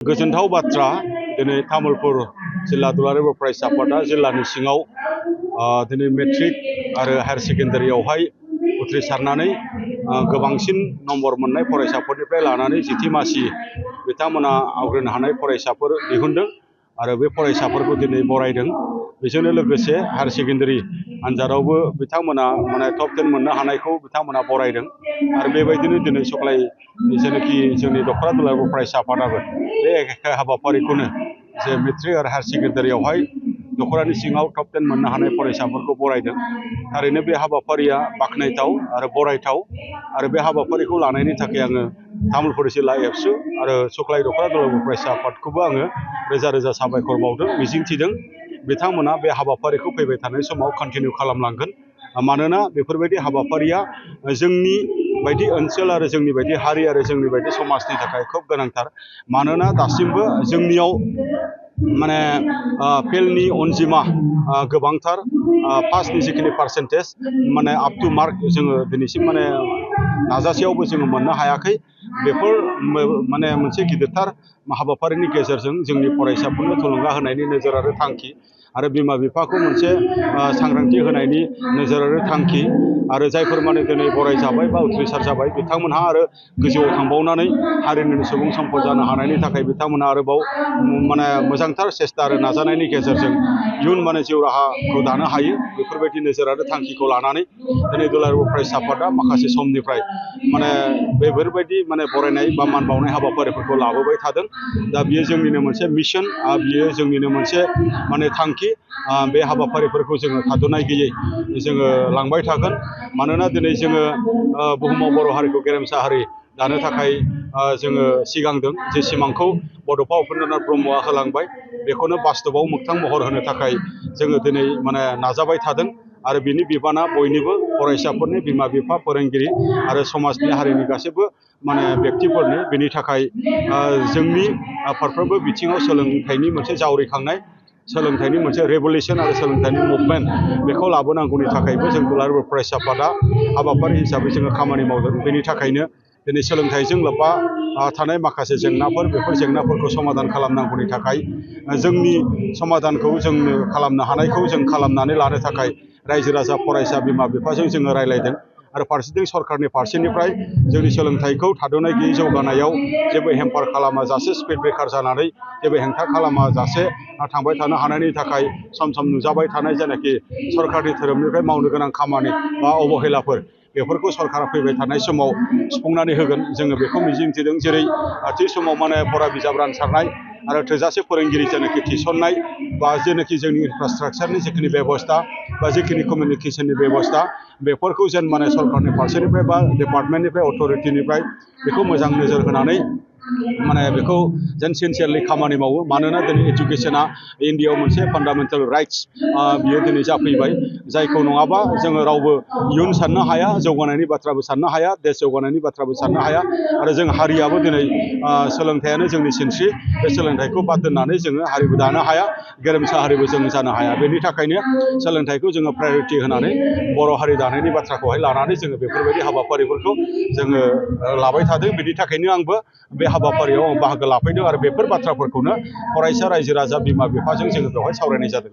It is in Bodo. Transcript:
गोजोनथाव बाथ्रा दिनै तामुलपुर जिल्ला दुलाराय बर' फरायसा आफादा जिल्लानि सिङाव दिनै मेट्रिक आरो हायार सेकेन्डारियावहाय उथ्रिसारनानै गोबांसिन नम्बर मोननाय फरायसाफोरनिफ्राय लानानै जिथि मासि बिथांमोना आवग्रिनो हानाय फरायसाफोर दिहुनदों आरो बे फरायसाफोरखौ दिनै बरायदों। बेजोंनो लोगोसे हायार सेकेन्डारि आनजादावबो बिथांमोना टप 10 मोननो हानायखौ बिथांमोना बरायदों आरो बेबायदिनो दिनै सख्लाय जेनाखि जोंनि दख'रा दुलाराय बर' फरायसा आफादाबो बे एखे हाबाफारिखौनो जे मेट्रिक आरो हायार सेकेन्डारियावहाय दख'रानि सिङाव टप 10 मोननो हानाय फरायसाफोरखौ बरायदों। थारैनो बे हाबाफारिया बाख्नायथाव आरो बरायथाव आरो बे हाबाफारिखौ लानायनि थाखाय आङो तामुलपुर जिल्ला एबसु आरो सख्लाय दख'रा दुलाराय बर' फरायसा आफादखौबो आङो रोजा रोजा साबायखर बावदों, मिजिंथिदों बिथांमोना बे हाबाफारिखौ फैबाय थानाय समाव कन्टिनिउ खालामलांगोन। मानोना बेफोरबायदि हाबाफारिया जोंनि बायदि ओनसोल आरो जोंनि बायदि हारि आरो जोंनि बायदि समाजनि थाखाय खोब गोनांथार। मानोना दासिमबो जोंनियाव फेलनि अनजिमा गोबांथार, पासनि जिखिनि पार्सेन्टेज आप टु मार्क जोङो दिनैसिम नाजासेयावबो जोङो मोननो हायाखै। बेफोर मोनसे गिदिरथार हाबाफारिनि गेजेरजों जोंनि फरायसाफोरनो थुलुंगा होनायनि नोजोर आरो थांखि आरो बिमा बिफाखौ मोनसे सांग्रांथि होनायनि नोजोर आरो थांखि आरो जायफोर दिनै बरायजाबाय बा उथ्रिसार जाबाय बिथांमोनहा आरो गोजौआव थांबावनानै हारिनि सुबुं सम्पद जानो हानायनि थाखाय बिथांमोना आरोबाव मोजांथार सेस्था आरो नाजानायनि गेजेरजों इयुन जिउ राहाखौ दानो हायो। बेफोरबायदि नोजोर आरो थांखिखौ लानानै दिनै दुलाराय बर' फरायसा आफादा माखासे समनिफ्राय बेफोरबायदि बरायनाय बा मान बावनाय हाबाफारिफोरखौ लाबोबाय थादों। दा बियो जोंनिनो मोनसे मिशन, बियो जोंनिनो मोनसे थांखि। बे हाबाफारिफोरखौ जोङो थाद'नाय गैयै जोङो लांबाय थागोन। मानोना दिनै जोङो बुहुमाव बर' हारिखौ गेरेमसा हारि दानो थाखाय जोङो सिगांदों। जे सिमांखौ बड'फा उपेन्द्रनाथ ब्रह्मआ होलांबाय बेखौनो बास्तबआव मोगथां महर होनो थाखाय जोङो दिनै नाजाबाय थादों आरो बिनि बिबाना बयनिबो फरायसाफोरनि, बिमा बिफा, फोरोंगिरि आरो समाजनि हारिनि गासैबो बेक्तिफोरनि। बेनि थाखाय जोंनि फारफ्रोमबो बिथिङाव सोलोंथाइनि मोनसे जावरिखांनाय, सोलोंथाइनि मोनसे रेभलिउसन आरो सोलोंथाइनि मुभमेन्ट बेखौ लाबोनांगौनि थाखायबो जों दुलाराय बर' फरायसा आफादा हाबाफारि हिसाबै जोङो खामानि मावदों। बेनि थाखायनो दिनै सोलोंथाइजों लोब्बा थानाय माखासे जेंनाफोर, बेफोर जेंनाफोरखौ समाधान खालामनांगौनि थाखाय जोंनि समाधानखौ जोंनो खालामनो हानायखौ जों खालामनानै लानो थाखाय रायजो राजा, फरायसा, बिमा बिफाजों जोङो रायज्लायदों आरो फारसेथिं सरकारनि फारसेनिफ्राय जोंनि सोलोंथाइखौ थाद'नाय गैयै जौगानायाव जेबो हेम्पार खालामा जासे, स्पिड ब्रेकार जानानै जेबो हेंथा खालामा जासे थांबाय थानो हानायनि थाखाय सम सम नुजाबाय थानाय जेनाखि सरकारनि धोरोमनिफ्राय मावनो गोनां खामानि बा अबहेलाफोर, बेफोरखौ सरकारा फैबाय थानाय समाव सुफुंनानै होगोन जोङो बेखौ मिजिंथिदों। जेरै थि समाव फरा बिजाब रानसारनाय आरो थोजासे फोरोंगिरि जेनाखि थिसननाय बा जेनाखि जोंनि इनफ्रास्ट्राक्चारनि जिखिनि बेबस्था बा जिखिनि कमिउनिकेसननि बेबस्था, बेफोरखौ सरकारनि फारसेनिफ्राय बा डिपार्टमेन्टनिफ्राय, अथ'रिटिनिफ्राय बेखौ मोजां नोजोर होनानै बेखौ सिनसियारलि खामानि मावो। मानोना दिनै एजुकेसना इन्डियायाव मोनसे फान्डामेन्टेल राइट्स, बियो दिनै जाफैबाय, जायखौ नङाबा जोङो रावबो इयुन साननो हाया, जौगानायनि बाथ्राबो साननो हाया, देश जौगानायनि बाथ्राबो साननो हाया आरो जों हारियाबो दिनै सोलोंथाइयानो जोंनि सिनस्रि। बे सोलोंथाइखौ बाद दोननानै जोङो हारिबो दानो हाया, गेरेमसा हारिबो जों जानो हाया। बेनि थाखायनो सोलोंथाइखौ जोङो प्रायरिटि होनानै बर' हारि दानायनि बाथ्राखौहाय लानानै जोङो बेफोरबायदि हाबाफारिफोरखौ जोङो लाबाय थादों। बेनि थाखायनो आंबो बे हाबाफारियाव बाहागो लाफैदों आरो बेफोर बाथ्राफोरखौनो फरायसा, रायजो राजा, बिमा बिफाजों जोङो बेवहाय सावरायनाय जादों।